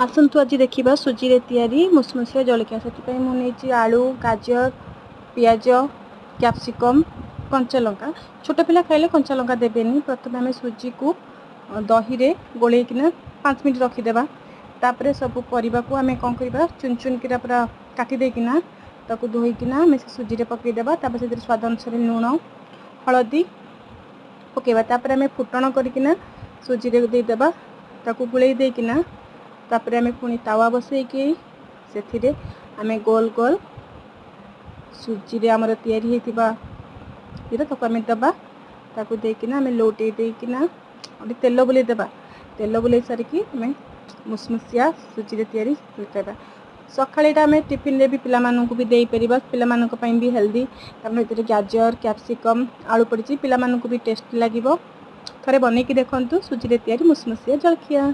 ଆସନ୍ତୁ ଆଜି ଦେଖିବା ସୁଜିରେ ତିଆରି ମୁସମୁସିଆ ଜଳଖିଆ। ସେଥିପାଇଁ ମୁଁ ନେଇଛି ଆଳୁ, ଗାଜର, ପିଆଜ, କ୍ୟାପ୍ସିକମ୍, କଞ୍ଚା ଲଙ୍କା। ଛୋଟ ପିଲା ଖାଇଲେ କଞ୍ଚା ଲଙ୍କା ଦେବେନି। ପ୍ରଥମେ ଆମେ ସୁଜିକୁ ଦହିରେ ଗୋଳେଇକିନା 5 ମିନିଟ୍ ରଖିଦେବା। ତାପରେ ସବୁ ପରିବାକୁ ଆମେ କ'ଣ କରିବା? ଚୁନ ଚୁନ କିନା ପୁରା କାଟି ଦେଇକିନା, ତାକୁ ଧୋଇକିନା ଆମେ ସେ ସୁଜିରେ ପକାଇଦେବା। ତାପରେ ସେଥିରେ ସ୍ୱାଦ ଅନୁସାରେ ଲୁଣ, ହଳଦୀ ପକାଇବା। ତାପରେ ଆମେ ଫୁଟଣ କରିକିନା ସୁଜିରେ ଦେଇଦେବା। ତାକୁ ଗୋଳେଇ ଦେଇକିନା ତାପରେ ଆମେ ପୁଣି ତାୱା ବସେଇକି ସେଥିରେ ଆମେ ଗୋଲ ଗୋଲ ସୁଜିରେ ଆମର ତିଆରି ହେଇଥିବା ତାକୁ ଆମେ ଦେବା। ତାକୁ ଦେଇକିନା ଆମେ ଲୋଟେଇ ଦେଇକିନା ଗୋଟେ ତେଲ ବୁଲେଇ ଦେବା। ତେଲ ବୁଲେଇ ସାରିକି ଆମେ ମୁସମୁସିଆ ସୁଜିରେ ତିଆରି ଖାଇବା। ସକାଳେ ଏଇଟା ଆମେ ଟିଫିନରେ ବି ପିଲାମାନଙ୍କୁ ବି ଦେଇପାରିବା। ପିଲାମାନଙ୍କ ପାଇଁ ବି ହେଲ୍ଦି, କାରଣ ଏଥିରେ ଗାଜର, କ୍ୟାପ୍ସିକମ୍, ଆଳୁ ପଡ଼ିଛି। ପିଲାମାନଙ୍କୁ ବି ଟେଷ୍ଟ ଲାଗିବ। ଥରେ ବନେଇକି ଦେଖନ୍ତୁ ସୁଜିରେ ତିଆରି ମୁସମୁସିଆ ଜଳଖିଆ।